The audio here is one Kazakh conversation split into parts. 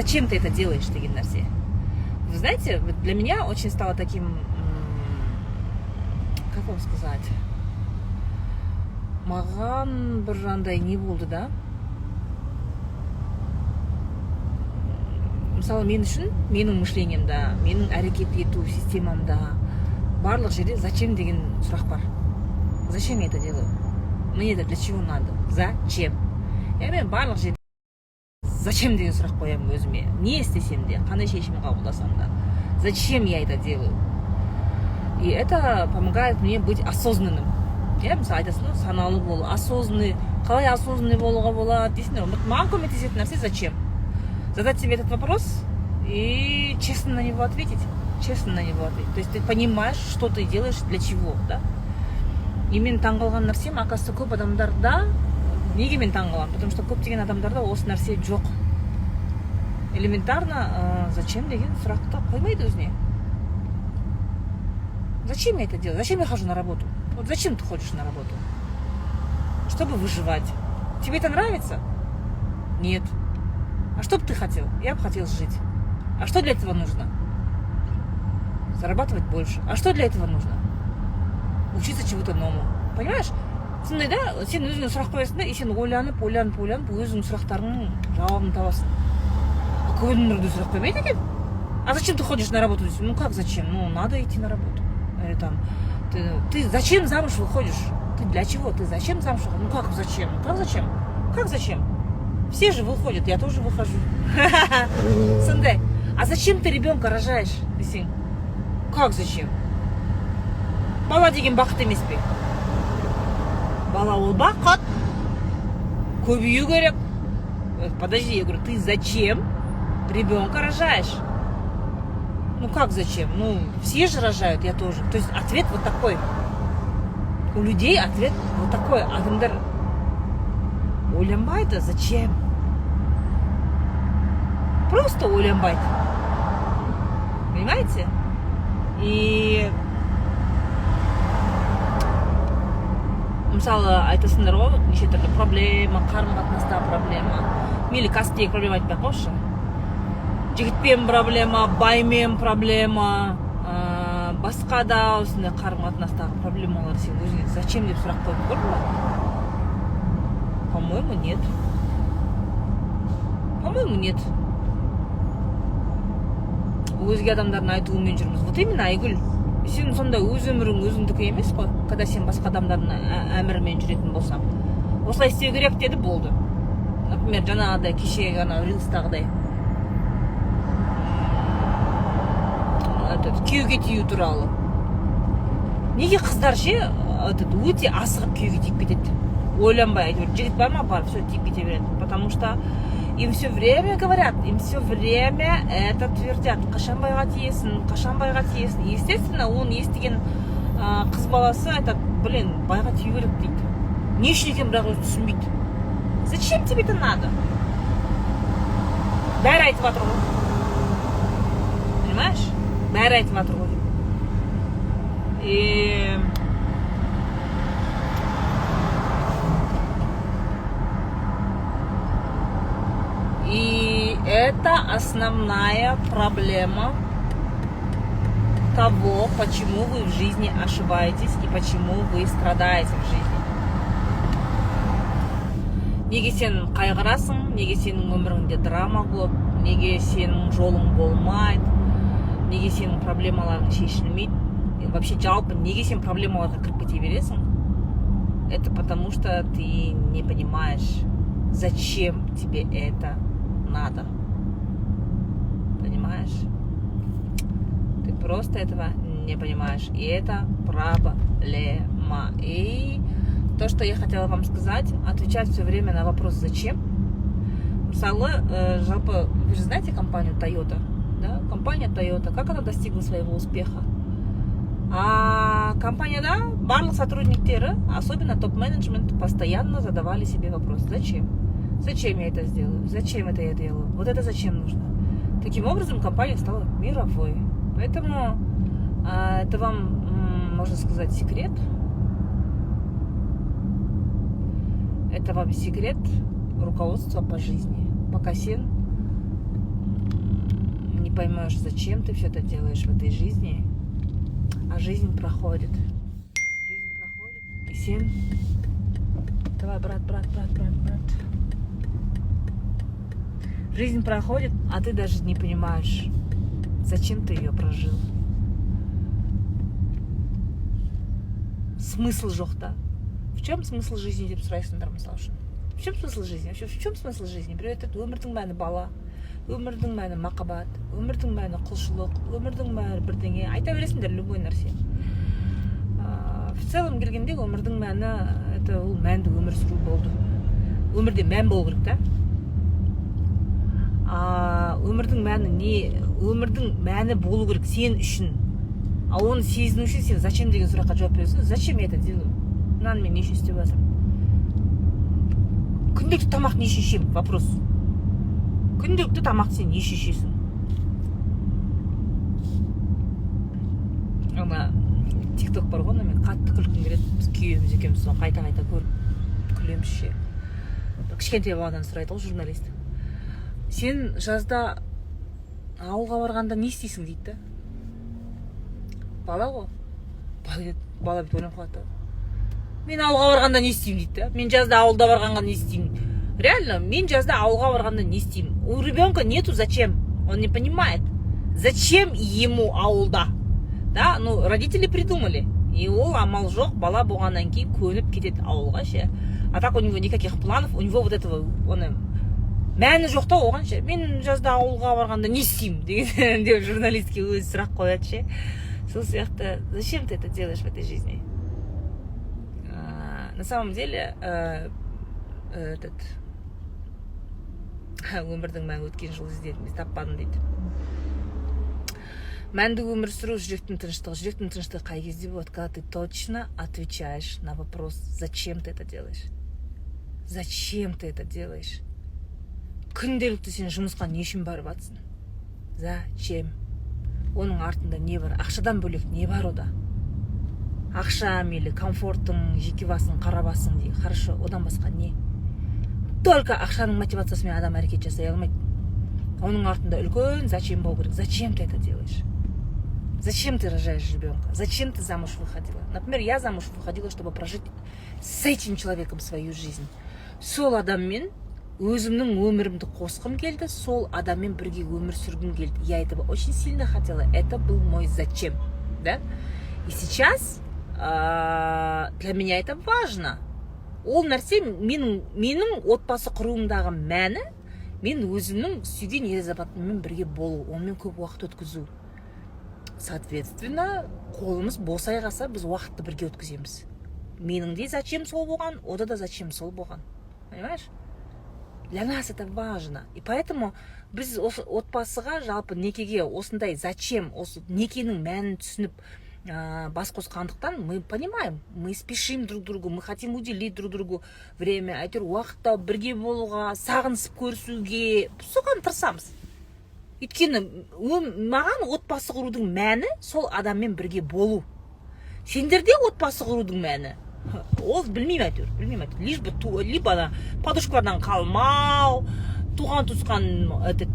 Зачем ты это делаешь деген нәрсе. Вы знаете, вот для меня очень стало таким, как вам сказать, маған бір андай не болды да. Мысалы, мен үшін, менің мышлениемда, менің әрекет ету системамда барлық жерде «зачем» деген сұрақ бар. Зачем я это делаю? Мне это для чего надо? Зачем? Я, мен барлық жерде «зачем» деген сұрақ қоямын өзіме. Не істесем де, қандай шешім қабылдасам да, зачем я это делаю? И это помогает мне быть осознанным, иә. Мысалы, айтасың ғой, саналы болу, осознанный. Қалай осознанный болуға болады дейсіңдер ғой. Маған көмектесетін нәрсе — зачем? Задать себе этот вопрос и честно на него ответить, честно на него ответить. То есть ты понимаешь, что ты делаешь, для чего, да. И мен таңғалған нәрсем, оказывается, көп адамдарда. Неге мен таңғаламын? Потому что көптеген адамдарда осы нәрсе жоқ. Элементарно «зачем» деген сұрақты қоймайды өзіне. Зачем я это делаю? Зачем я хожу на работу? Вот зачем ты ходишь на работу? Чтобы выживать. Тебе это нравится? Нет. А что бы ты хотел? Я бы хотел жить. А что для этого нужно? Зарабатывать больше. А что для этого нужно? Учиться чему-то новому. Понимаешь? Сондай да, сен өзіңе сұрақ қоясың да, и сен ойланып, ойланып, ойланып, өзіңнің сұрақтарыңның жауабын табасың. А көп адамдар да сұрақ қоймайды екен. А зачем ты ходишь на работу? Ну как зачем? Ну, надо идти на работу. Или там, ты зачем замуж выходишь? Ты для чего? Ты зачем замуж выходишь? Ну как зачем? Как зачем? Как зачем? Все же выходят, я тоже выхожу. Сондай. А зачем ты ребенка рожаешь десең, как зачем? Бала деген бақыт емес пе? Бала ол бақыт, көбею керек. Подожди, я говорю, ты зачем ребенка рожаешь? Ну как зачем? Ну, все же рожают, я тоже. То есть ответ вот такой. У людей ответ вот такой. Адамдар ойланбайды зачем, просто ойланбайды, понимаете? И мысалы, айтасыңдар ғой, вот неше түрлі проблема, қарым қатынаста проблема, мейлі, кәсіптегі проблема айтпай ақ қойшы, жігітпен проблема, баймен проблема, басқа да осындай қарым қатынастағы проблемалар. Сен өзіңе «зачем» деп сұрақ қойып көрдің ба? По-моему, нет. По-моему, нет. Өзге адамдардың айтуымен жүрміз. Вот именно, Айгүл, сен сонда өз өмірің өзіңдікі емес қой, когда сен басқа адамдардың әмірімен жүретін болсаң. Осылай істеу керек деді, болды. Например, жаңағыдай, кешегі анау рилстағыдай, этот, күйеуге тию туралы. Неге қыздар ше, этот, өте асығып күйеуге тиіп кетеді, ойланбай, әйтеуір жігіт бар ма, барып, все, тиіп кете береді? Потому что им все время говорят, им все время это твердят: қашан байға тиесің, қашан байға тиесің? Естественно, оны естіген қыз баласы айтады: блин, байға тию керек дейді. Не үшін екенін бірақ өзі түсінбейді. Зачем тебе это надо? Бәрі айтып жатыр ғой, понимаешь? Бәрі айтып жатыр ғой. И это основная проблема того, почему вы в жизни ошибаетесь и почему вы страдаете в жизни. Неге сен қайғырасың, неге сенің өміріңде драма көп, неге сенің жолың болмайды, неге сенің проблемаларың шешілмейді и вообще, жалпы, неге сен проблемаларға кіріп кете бересің? Это потому, что ты не понимаешь, зачем тебе это надо, понимаешь? Ты просто этого не понимаешь, и это проблема. И то, что я хотела вам сказать: отвечать все время на вопрос «зачем?». Мысалы, жалпы, вы же знаете компанию Toyota, да? Компания Toyota, как она достигла своего успеха? А компанияда барлық сотрудниктері, особенно топ-менеджмент, постоянно задавали себе вопрос: зачем? Зачем я это сделаю? Зачем это я делаю? Вот это зачем нужно? Таким образом, компания стала мировой. Поэтому это вам, можно сказать, секрет. Это вам секрет руководства по жизни. Пока сен поймешь, зачем ты все это делаешь в этой жизни, а жизнь проходит, жизнь проходит, и сен... Давай, брат, брат, брат, брат, брат. Жизнь проходит, а ты даже не понимаешь, зачем ты ее прожил. Смысл жоқ та. В чем смысл жизни деп сұрайсыңдар, мысалы үшін. В чем смысл жизни? Вообще, в чем смысл жизни? Біреу айтады: өмірдің мәні бала, өмірдің мәні махаббат, өмірдің мәні құлшылық, өмірдің мәні бірдеңе. Айта бересіңдер любой нәрсе. В целом келгенде, өмірдің мәні — это ол мәнді өмір сүру болды. Өмірде мән болу керек та. А өмірдің мәні не? Өмірдің мәні болу керек сен үшін. А оны сезіну үшін сен «зачем» деген сұраққа жауап бересің. Зачем я это делаю? Мынаны мен не үшін істеп жатырмын? Күнделікті тамақ не үшін ішемін? Вопрос. Күнделікті тамақты сен не үшін ішесің? Ана Тик Ток бар ғой, ана мен қатты күлкім келеді. Біз күйеуіміз екеуміз соны қайта қайта көріп күлеміз ше. Бір кішкентай баладан сұрайды ғой журналист: «Сен жазда ауылға барғанда не істейсің?» — дейді да. Бала ғой, бала айтады, бала бүйтіп ойланып қалады да: «Мен ауылға барғанда не істеймін?» — дейді да. «Мен жазда ауылда барғанға не істеймін? Реально, мен жазда ауылға барғанда не істеймін?» У ребенка нету зачем, он не понимает, зачем ему ауылда, да. Ну, родители придумали, и ол амал жоқ, бала болғаннан кейін көніп кетеді ауылға ше. А так у него никаких планов, у него вот этого, оны мәні жоқ та оған ше. «Мен жазда ауылға барғанда не істеймін?» деген деп журналистке өзі сұрақ қояды ше. Сол сияқты, зачем ты это делаешь в этой жизни? На самом деле этот өмірдің мәні өткен жылы іздедім, таппадым дейді. Мәнді өмір сүру — жүректің тыныштығы. Жүректің тыныштығы қай кезде болады? Когда ты точно отвечаешь на вопрос, зачем ты это делаешь. Зачем ты это делаешь? Күнделікті сен жұмысқа не үшін барып жатсың? Зачем? Оның артында не бар? Ақшадан бөлек не бар ода? Ақша мейлі, комфортың, жеке басың, қара басың дейік, хорошо, одан басқа не? Только ақшаның мотивациясымен адам әрекет жасай алмайды. Оның артында үлкен зачем болу керек. Зачем ты это делаешь? Зачем ты рожаешь ребенка? Зачем ты замуж выходила? Например, я замуж выходила, чтобы прожить с этим человеком свою жизнь. Сол адаммен өзімнің өмірімді қосқым келді, сол адаммен бірге өмір сүргім келді. Я этого очень сильно хотела. Это был мой зачем, да. И сейчас для меня это важно. Ол нәрсе менің отбасы құруымдағы мәні — мен өзімнің сүйген ер азаматыммен бірге болу, онымен көп уақыт өткізу. Соответственно, қолымыз босай қалса, біз уақытты бірге өткіземіз. Менің де зачем сол болған, ода да зачем сол болған, понимаешь? Для нас это важно, и поэтому біз осы отбасыға, жалпы некеге осындай зачем, осы некенің мәнін түсініп бас қосқандықтан, мы понимаем, мы спешим друг другу, мы хотим уделить друг другу время, әйтеуір уақыт тауып бірге болуға, сағынысып көрісуге, соған тырысамыз. Өйткені маған отбасы құрудың мәні — сол адаммен бірге болу. Сендерде отбасы құрудың мәні ол білмеймін, әйтеуір білмеймін, әйтеуір лишь бы либо ана подружкалардан қалмау, туған туысқан этот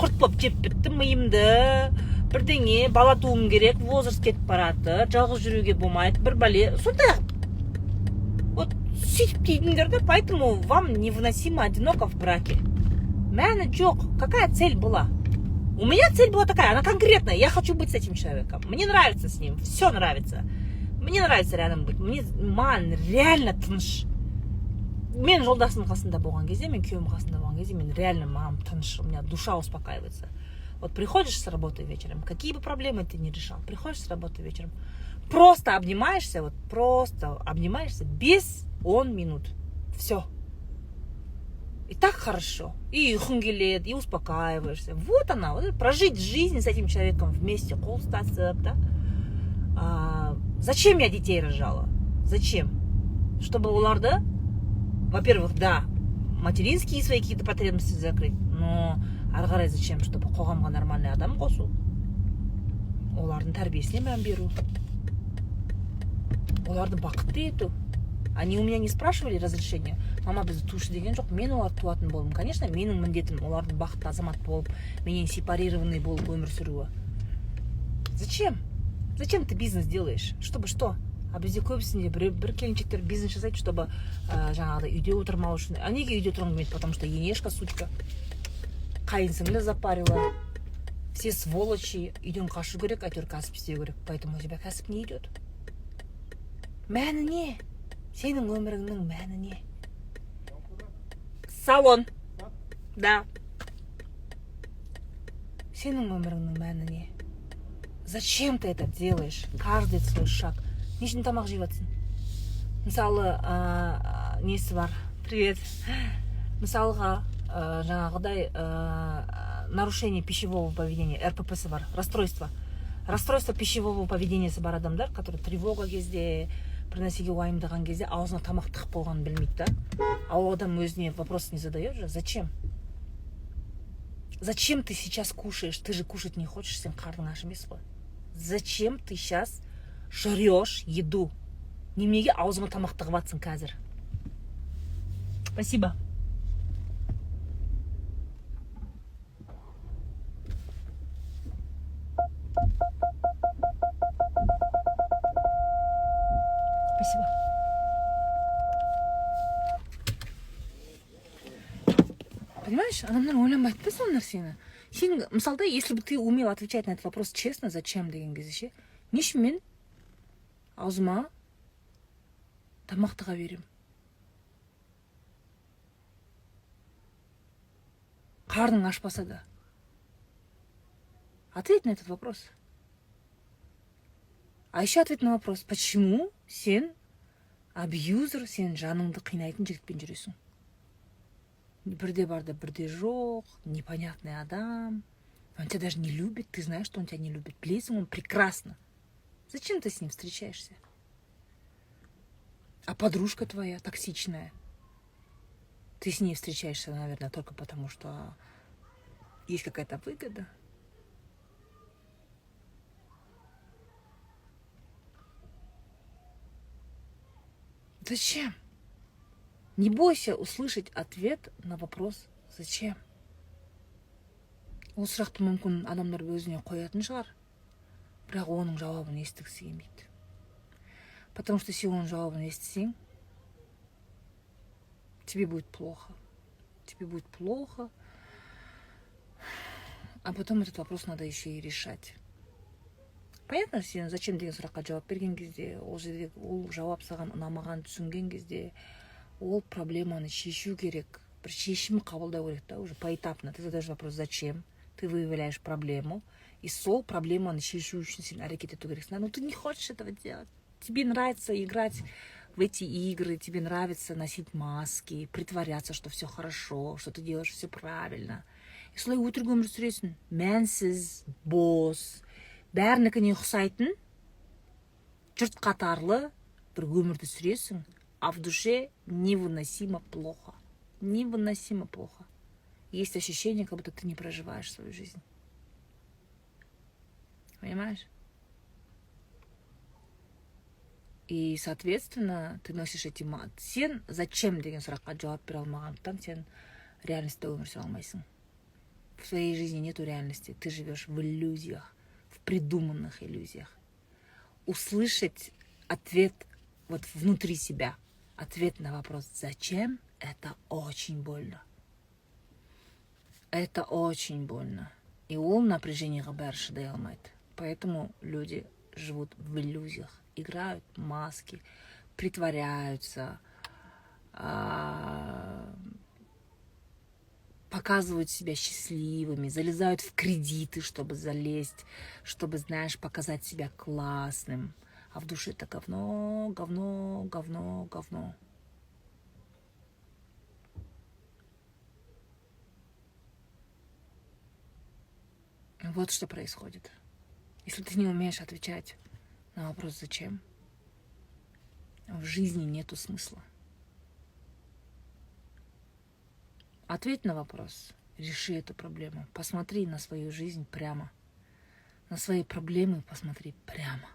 құрт болып жеп бітті миымды, бірдеңе, бала тууым керек, возраст кетіп баратыр, жалғыз жүруге болмайды, бір бәле, сондай вот сөйтіп дейтіндер да. Поэтому вам невыносимо одиноко в браке. Мәні жоқ. Какая цель была? У меня цель была такая, она конкретная: я хочу быть с этим человеком, мне нравится с ним, все нравится, мне нравится рядом быть, мне, маған реально тыныш. Мен жолдасымның қасында болған кезде, мен күйеуімнің қасында болған кезде, мен реально, маған тыныш, у меня душа успокаивается. Вот приходишь с работы вечером, какие бы проблемы ты ни решал, приходишь с работы вечером, просто обнимаешься, вот просто обнимаешься 5-10 минут, все, и так хорошо, и ұйқың келеді, и успокаиваешься. Вот она, вот это прожить жизнь с этим человеком вместе, қол ұстасып, да. Зачем я детей рожала? Зачем? Чтобы оларды, во-первых, да, материнские свои какие-то потребности закрыть, но ары қарай зачем? Чтобы қоғамға нормальный адам қосу, олардың тәрбиесіне мән беру, оларды бақытты ету. Они у меня не спрашивали разрешения. Мама, бізді тушы деген жоқ, мен оларды туатын болдым. Конечно, менің міндетім олардың бақытты азамат болып, менен сепарированный болып өмір сүруі. Зачем? Зачем ты бизнес делаешь? Чтобы что? А бізде көбісінде бір келіншектер бизнес жасайды, чтобы жаңағыдай үйде отырмау үшін. А неге үйде отырғың келмейді? Потому что енешка сучка, қайын сіңлі запарила, все сволочи, үйден қашу керек, әйтеуір кәсіп істеу керек. Поэтому у тебя кәсіп не идет. Мәні не? Сенің өміріңнің мәні не? Салон, да. Сенің өміріңнің мәні не? Зачем ты это делаешь? Каждый свой шаг. Не үшін тамақ жеп жатсың? Мысалы, несі бар, привет, мысалға, жаңағыдай нарушение пищевого поведения, РПП бар, расстройство пищевого поведения сі бар адамдар, который тревога кезде, бір нәрсеге уайымдаған кезде аузына тамақ тығып болғанын білмейді да. А ол адам өзіне вопрос не задает же: зачем? Зачем ты сейчас кушаешь? Ты же кушать не хочешь, сен қарның аш емес қой. Зачем ты сейчас жрешь еду? Неменеге аузыңа тамақ тығып жатсың қазір? Спасибо. Спасибо. Понимаешь, адамдар ойланбайды да сол нәрсені. Сен, мысалы да, если бы ты умел отвечать на этот вопрос честно, зачем деген кезде ше, не үшін мен аузыма тамақ тыға беремін, қарның ашпаса да? Ответь на этот вопрос. А еще ответь на вопрос, почему сен абьюзер, сен жаныңды қинайтын жігітпен жүресің? Бірде бар да, бірде жоқ, непонятный адам. Он тебя даже не любит, ты знаешь, что он тебя не любит. Білесің, он прекрасно. Зачем ты с ним встречаешься? А подружка твоя токсичная. Ты с ней встречаешься, наверное, только потому, что есть какая-то выгода. Зачем? Не бойся услышать ответ на вопрос «Зачем?». Ол сұрақты мүмкін адамдар өзіне қоятын шығар, бірақ оның жауабын естігісі келмейді. Потому что сен оның жауабын естісең, тебе будет плохо. Тебе будет плохо, а потом этот вопрос надо еще и решать. Понятно, сен зачем деген сұраққа жауап берген кезде, ол жерде ол жауап саған ұнамағанын түсінген кезде, ол проблеманы шешу керек, бір шешім қабылдау керек та. Уже поэтапно ты задаешь вопрос «Зачем?», ты выявляешь проблему, и сол проблеманы шешу үшін сен әрекет ету керексің. Но ты не хочешь этого делать. Тебе нравится играть в эти игры, тебе нравится носить маски, притворяться, что все хорошо, что ты делаешь все правильно. И солай өтірік өмір сүресің, мәнсіз, бос, бәрінікіне ұқсайтын, жұрт қатарлы бір өмірді сүресің, а в душе невыносимо плохо. Невыносимо плохо. Есть ощущение, как будто ты не проживаешь свою жизнь. Понимаешь? И, соответственно, ты носишь эти. Сен зачем деген сұраққа жауап бере алмағандықтан, сен реальность те өмір сүре алмайсың. В твоей жизни нету реальности. Ты живешь в иллюзиях, в придуманных иллюзиях. Услышать ответ вот внутри себя, ответ на вопрос «Зачем?» — это очень больно. Это очень больно. И ол напряжение ға бәрі шыдай алмайды. Поэтому люди живут в иллюзиях, играют маски, притворяются, показывают себя счастливыми, залезают в кредиты, чтобы залезть, чтобы, знаешь, показать себя классным. А в душе это говно, говно, говно, говно. Вот что происходит. Если ты не умеешь отвечать на вопрос «Зачем?», в жизни нету смысла. Ответь на вопрос, реши эту проблему. Посмотри на свою жизнь прямо. На свои проблемы посмотри прямо.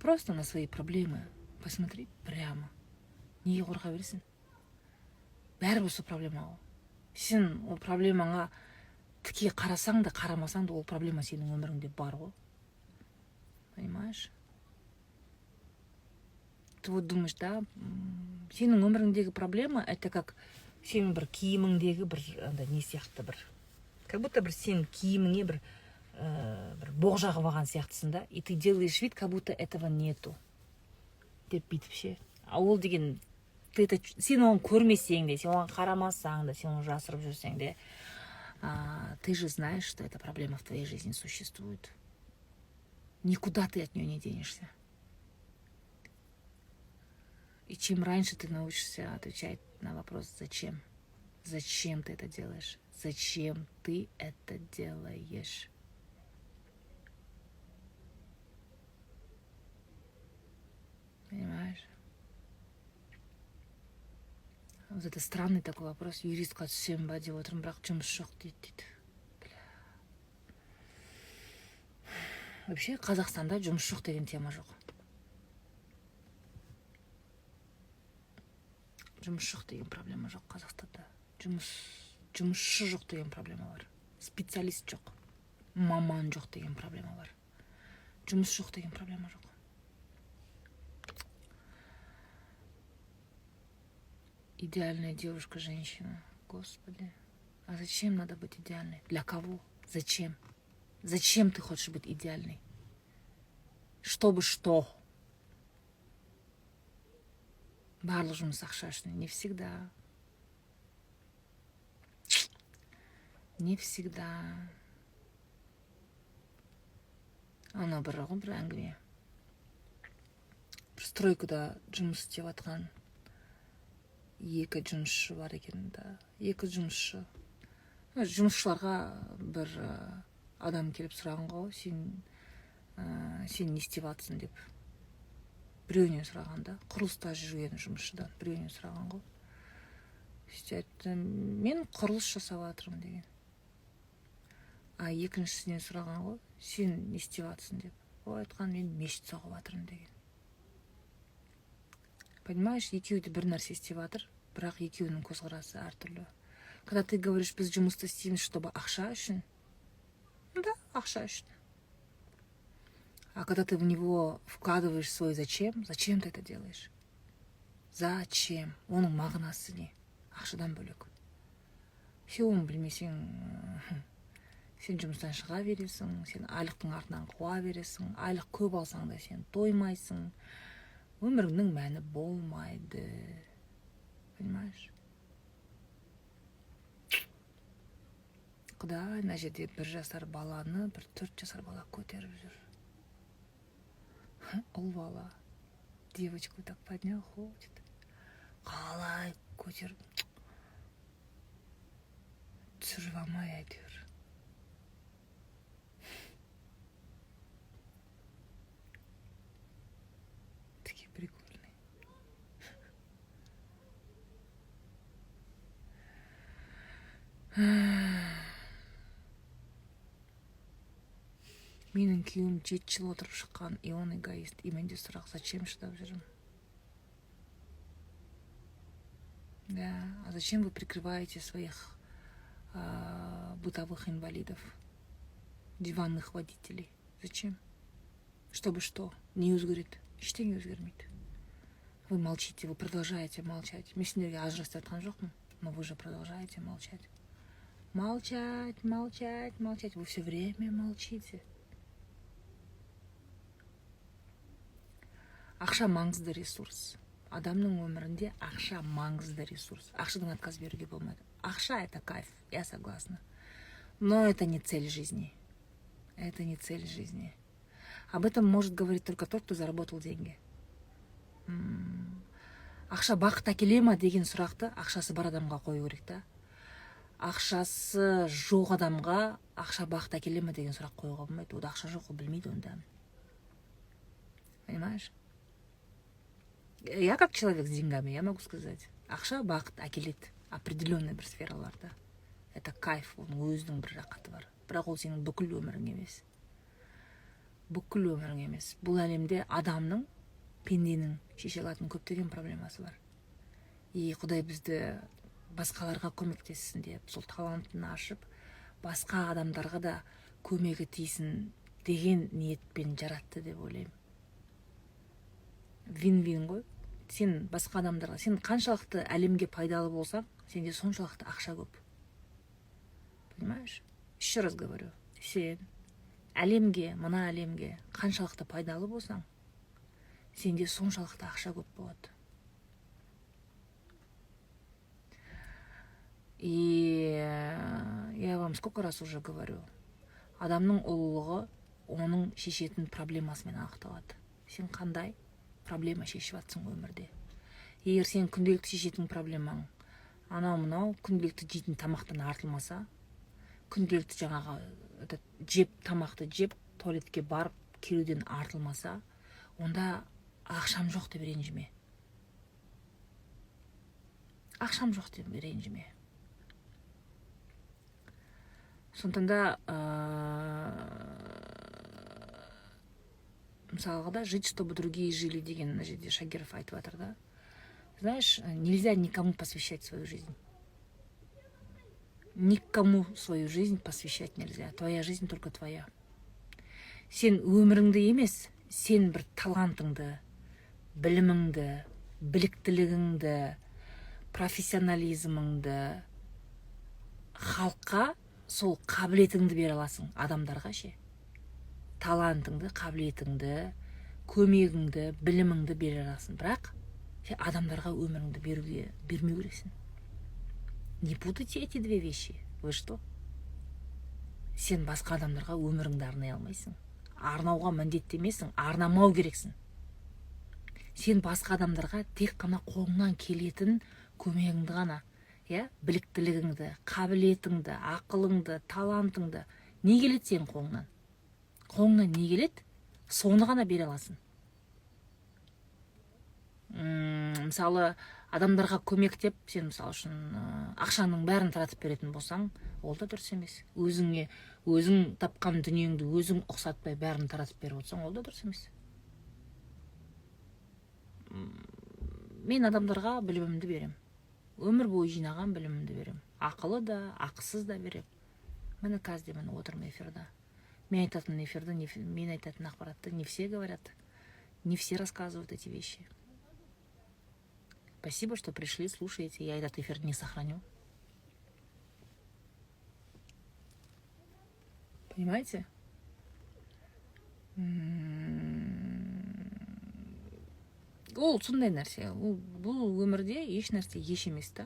Просто на свои проблемы посмотри прямо. Неге қорқа бересің? Бәрібір сол проблема ғой. Сен ол проблемаңа тіке қарасаң да, қарамасаң да, ол проблема сенің өміріңде бар ғой. Понимаешь? Ты вот думаешь, да, сенің өміріңдегі проблема — это как сенің бір киіміңдегі бір андай не сияқты бір, как будто бір сенің киіміңе бір боқ жағып алған сияқтысың да, и ты делаешь вид, как будто этого нету деп бүйтіп ше. А ол деген ты это сен оны көрмесең де, сен оған қарамасаң да, сен оны жасырып жүрсең де, ты же знаешь, что эта проблема в твоей жизни существует. Никуда ты от нее не денешься. И чем раньше ты научишься отвечать на вопрос «зачем?», зачем ты это делаешь, зачем ты это делаешь? Понимаешь? Вот это странный такой вопрос. Юристқа түсемін ба деп отырмын, бірақ жұмыс жоқ дейді дейді. Бля. Вообще Қазақстанда жұмыс жоқ деген тема жоқ. Жұмыс жоқ деген проблема жоқ Қазақстанда. Жұмысшы жоқ деген проблема бар. Специалист жоқ. Маман жоқ деген проблема бар. Жұмыс жоқ деген проблема жоқ. Идеальная девушка, женщина. Господи. А зачем надо быть идеальной? Для кого? Зачем? Зачем ты хочешь быть идеальной? Чтобы что? Барлық жұмыс ақша үшін. Не всегда. Не всегда. Ана бір ғой, бір әңгіме. Бір стройкада жұмыс істеп жатқан екі жұмысшы бар екен да. Екі жұмысшы. Жұмысшыларға бір адам келіп сұраған ғой, сен не істеп жатсың деп. Біреуінен сұраған да, құрылыста жүрген жұмысшыдан біреуінен сұраған ғой. Сөйтіп айтты, мен құрылыс жасап жатырмын деген. А екіншісінен сұраған ғой, сен не істеп жатсың деп. Ол айтқан, мен мешіт соғып жатырмын деген. Понимаешь, екеуі де бір нәрсе істеп жатыр, бірақ екеуінің көзқарасы әртүрлі. Когда ты говоришь, біз жұмысты істейміз, чтобы ақша үшін, да, ақша үшін. А когда ты в него вкладываешь свой зачем, зачем ты это делаешь? Зачем? Оның мағынасы не? Ақшадан бөлек. Сен оны білмесең, сен жұмыстан шыға бересің, сен айлықтың артынан қуа бересің, айлық көп алсаң да сен тоймайсың, өміріңнің мәні болмайды. Понимаешь? Құдай, мына жерде 1 жасар баланы бір 4 жасар бала көтеріп жүр. Ұл бала. Девочку так поднял, ходит. Қалай көтеріп түсіріп алмай әйтеуір. Такие прикольные. Менің күйеуім 7 жыл отырып шыққан, и он эгоист. И менде сұрақ, зачем шыдап жүрмін? Да, а зачем вы прикрываете своих бытовых инвалидов, диванных водителей? Зачем? Чтобы что? Не өзгереді. Ештеңе өзгермейді. Вы молчите, вы продолжаете молчать. Мен сендерге ажырасып жатқан жоқпын, но вы же продолжаете молчать. Молчать, молчать, молчать. Вы все время молчите. Ақша маңызды ресурс. Адамның өмірінде ақша маңызды ресурс. Ақшадан отказ беруге болмайды. Ақша — это кайф, я согласна. Но это не цель жизни. Это не цель жизни. Об этом может говорить только тот, кто заработал деньги. Ақша бақыт әкеле ма деген сұрақты ақшасы бар адамға қою керек та. Ақшасы жоқ адамға ақша бақыт әкеле ма деген сұрақ қоюға болмайды. Онда ақша жоқ, ол білмейді онда. Понимаешь? Я как человек с деньгами, я могу сказать, ақша бақыт әкеледі определенный бір сфераларда. Это кайф, оның өзінің бір рақаты бар. Бірақ ол сенің бүкіл өмірің емес. Бүкіл өмірің емес. Бұл әлемде адамның, пенденің шеше алатын көптеген проблемасы бар. И Құдай бізді басқаларға көмектессін деп, сол талантын ашып, басқа адамдарға да көмегі тисін деген ниетпен жаратты деп ойлаймын. Вин-вин ғой. Сен басқа адамдарға, сен қаншалықты әлемге пайдалы болсаң, сенде соншалықты ақша көп. Понимаешь? Еще раз говорю, сен әлемге, мына әлемге қаншалықты пайдалы болсаң, сенде соншалықты ақша көп болады. И я вам сколько раз уже говорю, адамның ұлылығы оның шешетін проблемасымен анықталады. Сен қандай проблема шешіп жатсың өмірде? Егер сен күнделікті шешетін проблемаң анау-мынау күнделікті жейтін тамақтан артылмаса, күнделікті жаңағы этот, жеп тамақты жеп туалетке барып келуден артылмаса, онда ақшам жоқ деп ренжіме. Ақшам жоқ деп ренжіме. Сондықтан да мысалға да, жить, чтобы другие жили деген мына жерде Шагиров айтып жатыр да. Знаешь, нельзя никому посвящать свою жизнь. Никому свою жизнь посвящать нельзя. Твоя жизнь только твоя. Сен өміріңді емес, сен бір талантыңды, біліміңді, біліктілігіңді, профессионализміңді халыққа сол қабілетіңді бере аласың адамдарға ше. Талантыңды, қабілетіңді, көмегіңді, біліміңді бере аласың. Бірақ сен адамдарға өміріңді бермеу керексің. Не путайте эти две вещи. Вы что? Сен басқа адамдарға өміріңді арнай алмайсың. Арнауға міндетті емессің, арнамау керексің. Сен басқа адамдарға тек қана қолыңнан келетін көмегіңді ғана, иә, біліктілігіңді, қабілетіңді, ақылыңды, талантыңды, не келеді сенің қолыңнан? Қолыңнан не келеді, соны ғана бере аласың. Мысалы, адамдарға көмектеп, сен мысалы үшін ақшаңның бәрін таратып беретін болсаң, ол да дұрыс емес. Өзіңе, өзің тапқан дүниеңді өзің ұқсатпай бәрін таратып беріп отырсаң, ол да дұрыс емес. Мен адамдарға білімімді берем. Өмір бойы жинаған білімімді берем. Ақылы да, ақысыз да берем. Міне қазір де міне отырмын эфирде. Мен айтатын эфирді, не, мен айтатын ақпаратты не все говорят, не все рассказывают эти вещи. Спасибо, что пришли, слушаете. Я этот эфир не сохраню. Понимаете? Ол сондай нәрсе. Ол бұл өмірде еш нәрсе еш емес та.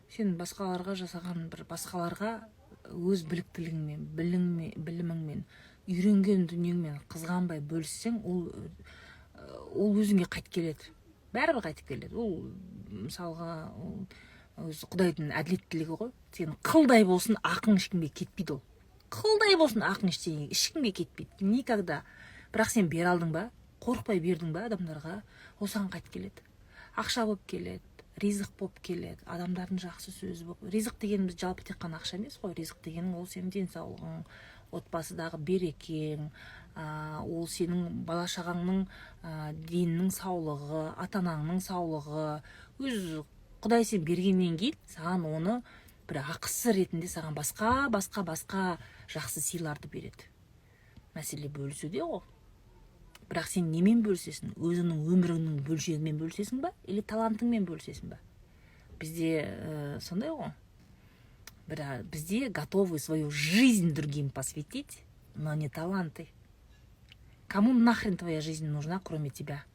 Сен басқаларға жасаған бір басқаларға өз біліктілігіңмен, біліміңмен, үйренген дүниеңмен қызғанбай бөліссең, ол өзіңе қайтып келеді. Бәрібір қайтып келеді. Ол мысалға, ол өз Құдайдың әділеттілігі ғой. Сен қылдай болсын ақың ешкімге кетпейді ол. Қылдай болсын ақың ештеңе ешкімге кетпейді. Никогда. Бірақ сен бере алдың ба? Қорықпай бердің ба адамдарға? Ол саған қайтып келеді. Ақша болып келеді, ризық болып келеді, адамдардың жақсы сөзі болып. Ризық дегеніміз жалпы тек қана ақша емес қой. Ризық дегенің ол сенің денсаулығың, отбасыдағы берекең, ол сенің бала шағаңның, денінің саулығы, ата-анаңның саулығы. Өз Құдай сен бергеннен кейін саған оны бір ақысы ретінде саған басқа, басқа, басқа жақсы сыйларды береді. Мәселе бөлісуде ғой. Бірақ сен немен бөлісесің? Өзіңнің өміріңнің бөлшегімен бөлісесің ба? Или талантыңмен бөлісесің ба? Бізде сондай ғой. Бірақ бізде готовы свою жизнь другим посвятить, но не таланты. Кому нахрен твоя жизнь нужна, кроме тебя?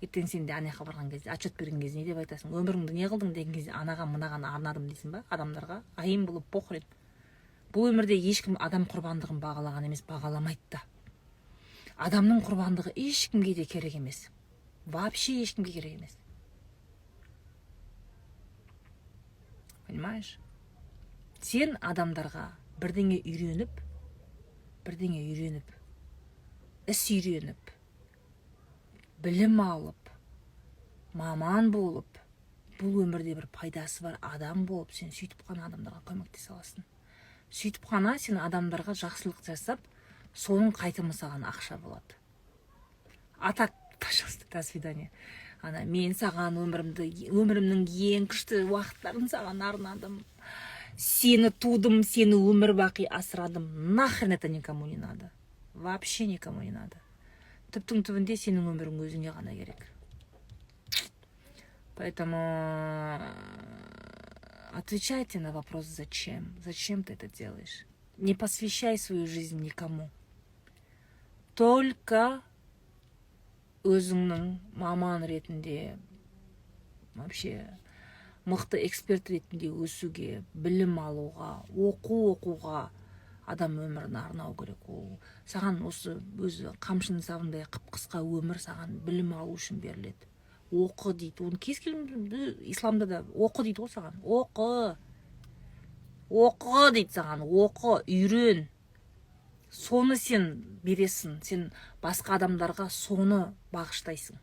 Ертең сен де ана жаққа барған кезде, отчет берген кезде не деп айтасың? Өміріңді не қылдың деген кезде анаған мынаған арнадым дейсің ба адамдарға? А им было похрен. Бұл өмірде ешкім адам құрбандығын бағалаған емес, бағаламайды да. Адамның құрбандығы ешкімге де керек емес. Вообще ешкімге керек емес. Понимаешь? Сен адамдарға бірдеңе үйреніп, бірдеңе үйреніп, іс үйреніп, білім алып, маман болып, бұл өмірде бір пайдасы бар адам болып, сен сөйтіп қана адамдарға көмектесе аласың. Сөйтіп қана сен адамдарға жақсылық жасап, Соның қайтымы саған ақша болады. А так, пожалуйста, до свидания. Ана мен саған өмірімді, өмірімнің ең күшті уақыттарын саған арнадым, сені тудым, сені өмір бақи асырадым. Нахрен это никому не надо, вообще никому не надо. Түптің түбінде сенің өмірің өзіңе ғана керек. Поэтому отвечайте на вопрос «зачем?». Зачем ты это делаешь? Не посвящай свою жизнь никому, только өзіңнің маман ретінде, вообще мықты эксперт ретінде өсуге, білім алуға, оқу оқуға адам өмірін арнау керек. Ол саған осы өзі қамшының сабындай қып қысқа өмір саған білім алу үшін беріледі. Оқы дейді оны кез келген, исламда да оқы дейді ғой саған. Оқы, оқы дейді саған, оқы, үйрен. Соны сен бересің, сен басқа адамдарға соны бағыштайсың.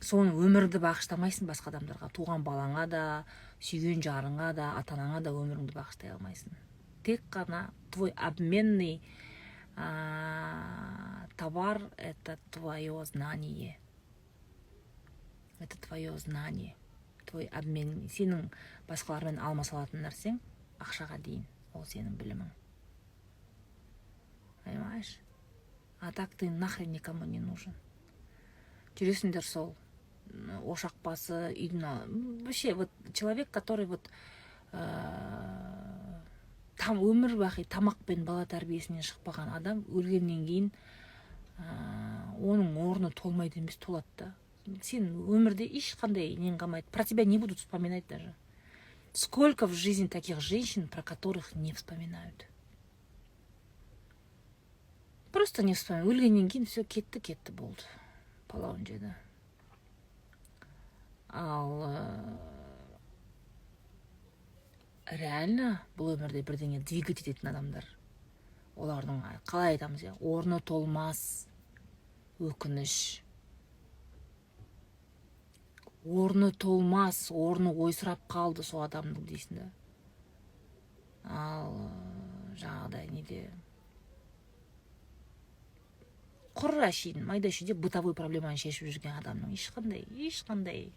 Соны, өмірді бағыштамайсың басқа адамдарға. Туған балаңа да, сүйген жарыңа да, ата анаңа да өміріңді бағыштай алмайсың. Тек қана твой обменный товар — это твое знание, это твое знание, твой обмен. Сенің басқалармен алмаса алатын нәрсең ақшаға дейін ол сенің білімің, понимаешь? А так ты нахрен никому не нужен. Жүресіңдер сол ошақ басы, үйдің. Вообще вот человек, который вот там өмір бақи тамақ пен бала тәрбиесінен шықпаған адам өлгеннен кейін оның орны толмайды емес, толады да. Сен өмірде ешқандай нең қалмайды, про тебя не будут вспоминать даже. Сколько в жизни таких женщин, про которых не вспоминают, просто не вспоминают. Өлгеннен кейін все, кетті, кетті, болды, палауын жеді. Ал реально бұл өмірде бірдеңе двигать ететін адамдар, олардың, қалай айтамыз, иә, орны толмас өкініш, орны толмас, орны ойсырап қалды сол адамның дейсің да. Ал жаңағыдай неде, құр әшейін майда шүйде бытовой проблеманы шешіп жүрген адамның ешқандай,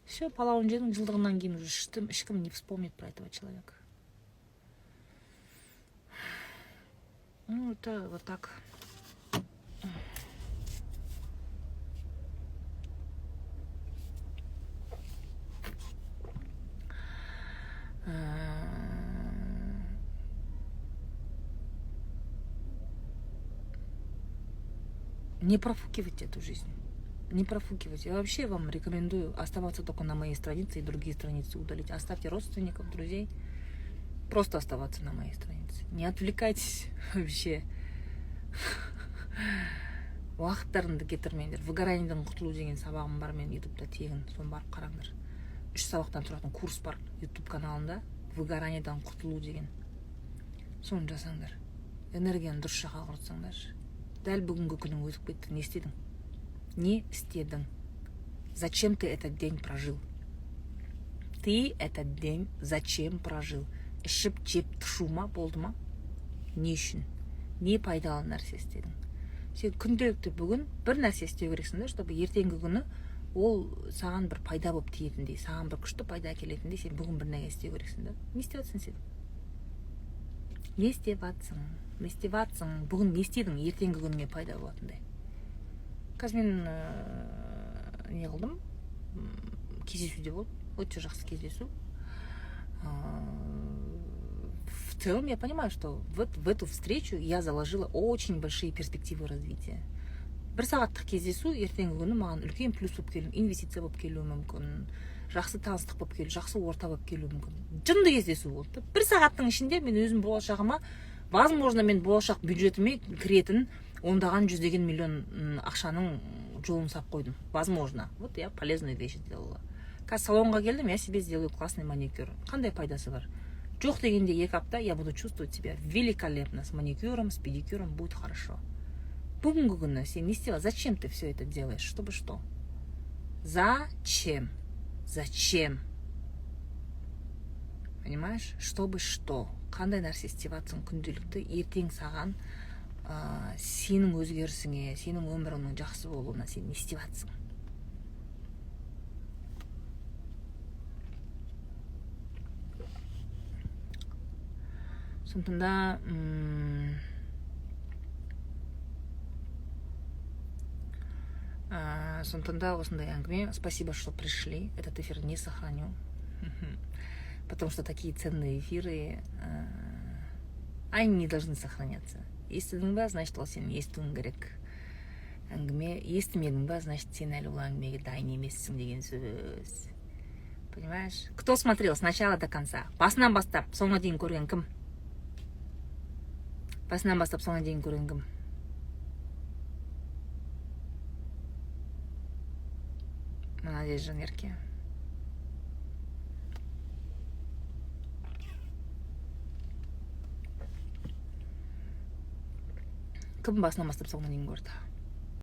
все, палауын жедің, жылдығынан кейін уже ешкім не вспомнит про этого человека. Ну, это вот так. Не профукивайте эту жизнь. Не профукивайте. Я вообще вам рекомендую оставаться только на моей странице и другие страницы удалить. Оставьте родственников, друзей. Просто оставаться на моей странице. Не отвлекайтесь вообще. Уақыттарыңды кетірмеңдер. Выгораниеден құтылу деген сабағым бар менің ютубта тегін, соны барып қараңдар. Үш сабақтан тұратын курс бар ютуб каналында, выгораниеден құтылу деген. Соны жасаңдар, энергияны дұрыс жаққа құртсаңдаршы. Дәл бүгінгі күнің өтіп кетті, не істедің? Не істедің? Зачем ты этот день прожил? Ты этот день зачем прожил? Ішіп жеп тышу ма, болды ма? Не үшін? Не пайдалы нәрсе істедің сен күнделікті? Бүгін бір нәрсе істеу керексің да, чтобы ертеңгі күні ол саған бір пайда болып тиетіндей, саған бір күшті пайда әкелетіндей. Сен бүгін бір нәрсе істеу керексің да. Не істеп жатырсың сен? Не істеп жатсың? Не істеп жатсың? Бүгін не істедің ертеңгі күніңе пайда болатындай? Қазір мен не қылдым, кездесуде болдым, өте жақсы кездесу. В целом я понимаю, что вот в эту встречу я заложила очень большие перспективы развития. Бір сағаттық кездесу ертеңгі күні маған үлкен плюс болып келуі, инвестиция болып келуі мүмкін, жақсы таныстық болып келу, жақсы орта болып келуі мүмкін. Жынды кездесу болды да. Бір сағаттың ішінде мен өзім болашағыма, возможно, мен болашақ бюджетіме кіретін ондаған, жүздеген миллион ақшаның жолын сап қойдым, возможно. Вот я полезную вещь сделала. Қазір салонға келдім, я себе сделаю классный маникюр. Қандай пайдасы бар? Жоқ дегенде 2 апта я буду чувствовать себя великолепно с маникюром, с педикюром, будет хорошо. Бүгінгі күні сен не істеп, зачем ты все это делаешь? Чтобы что? Зачем? Зачем, понимаешь? Чтобы что? Қандай нәрсе істеп жатсың күнделікті ертең саған Сенің өзгерісіңе, сенің өміріңнің жақсы болуына сен не істеп жатсың? Сондықтан да сондықтан да осындай әңгіме. Спасибо, что пришли. Этот эфир не сохраню, потому что такие ценные эфиры, они не должны сохраняться. Естідің ба, значит, ол сен естуің керек әңгіме. Естімедің ба, значит, сен әлі ол әңгімеге дайын емессің деген сөз, понимаешь? Кто смотрел с начала до конца? Басынан бастап соңына дейін көрген кім? Басынан бастап соңына дейін көрген кім? Молодец, Жанерке. Кім басынан бастап соңына дейін көрді?